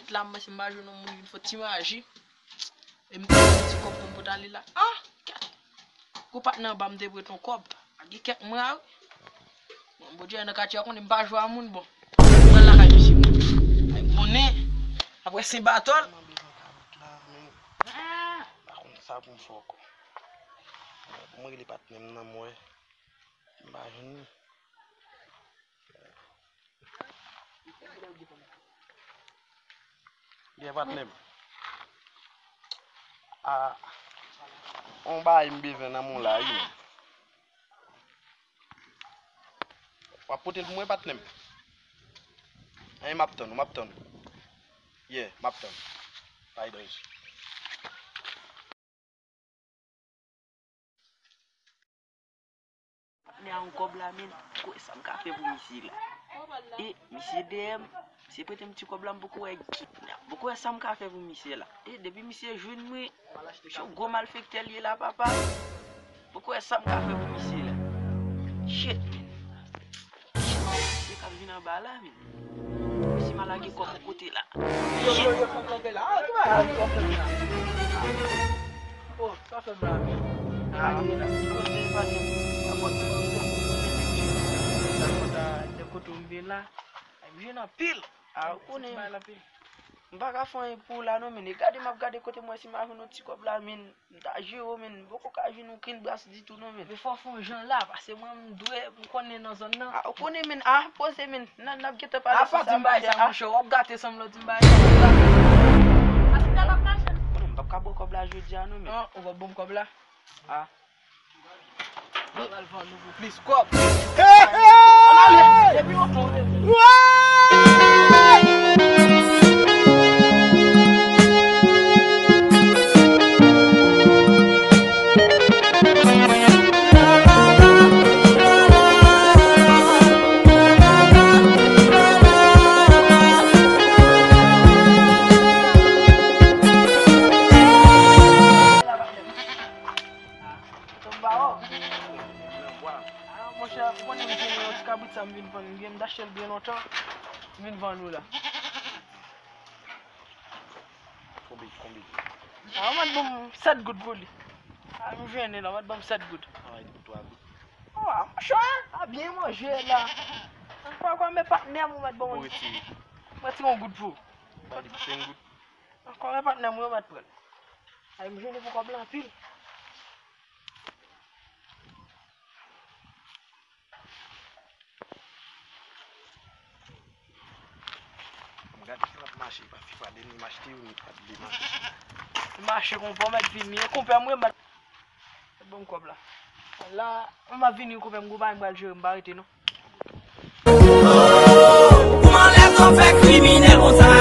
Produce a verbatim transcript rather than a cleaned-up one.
La, mwen, si m pa jwenn yon moun vin fè ti maji, e m te pran ti kòb pou m pote ale la. Ah! Kèt! Gwo patnè anba m te prete yon kòb. A gen kèk mwa, wi. Bon, Bondye nan katye a konnen m pa jwe a moun, bon. Mwen lakay misye. Ay konnen. Apre se batòl. Mwen bezwen karant la, men m pa konn sa pou m fè ankò. Pou mwen rele patnè m nan, m wè. M pa jwenn li. Byen, patnè m. A, on bagay m bezwen nan men w la, wi, men. W ap pote l pou mwen, patnè m? Anyen, m ap tann ou, m ap tann ou. Yeah, m ap tann ou. Bay dòz. Patnè a yon kòb la, men, poko wè sa m ka fè pou misye la. E, misye dèyè m, misye prete m ti kòb la, m poko wè, m poko wè sa m ka fè pou misye la. E, depi misye jwenn mwen, se yon gwo malfektè l ye la, papa. Poko wè sa m ka fè pou misye la. Shit, men. Misye k ap vin anba la, men. Si m a lage kòb yon kote la. Yo, yo, yo, fanm nan la. Ah, ki bagay sa w fè m la? Oh, sa w fè m la, men. Ah, kote, patnè? Sa fòt mwen, sa fòt mwen, sa fòt a, de kote w vin la. Ay, m jwenn anpil. Ah, ou konnen. M pa ka fè anyen pou ou la, non, men. E gade, m ap gade kote m wè si m a jwenn yon ti kòb la, men. M ta jere w, men, m poko ka jwenn okenn bras ditou non, men. Men fò w fè yon jan la, paske mwen, m dwe, m konnen nan zòn nan. Ah, ou konnen, men, ah, poze, men, n a, n ap gentan pale sou sa, monchè, ah. Apa di m bagay sa, monchè, w ap gate san m lò di m bagay sa, w ap gate. Konnen m p ap ka ba w kòb la jodi a non, men. Ah, ou p ap ban m kòb la? Ah. Mwen pral vann ou pou plis kòb. Hey, hey! Ann ale, depi yon tonbe. Tonba o. Ah, monchè, ou konnen m te gen yon ti kabrit sa m vin vann. M te achte l byen lontan. M vin vann ou la. Konbyen, konbyen? Ah, ou mèt ban m sèt goud pou li. Ah, m jwenn li la, ou mèt ban m sèt goud. Ah, li pou twa goud. Ah, monchè, a byen manje la. Ankò, ankò, men patnè m, ou mèt ban m. Ou retire. M retire yon goud pou ou. Ba li pou senk goud. Ankò, men patnè m, ou mèt pran. Ay, m jwenn li pou kòb la anpil. M gade si l ap mache, pa fi pa de ni m achte yo, ni pa de mache. Li mache konpè, ou mèt vini, e konpè mwen, m bat. Ban m kòb la. La, m ap vini, konpè m, gwo bagay m pral jere, m pa rete non. Kòman lèzòm fè kriminèl konsa?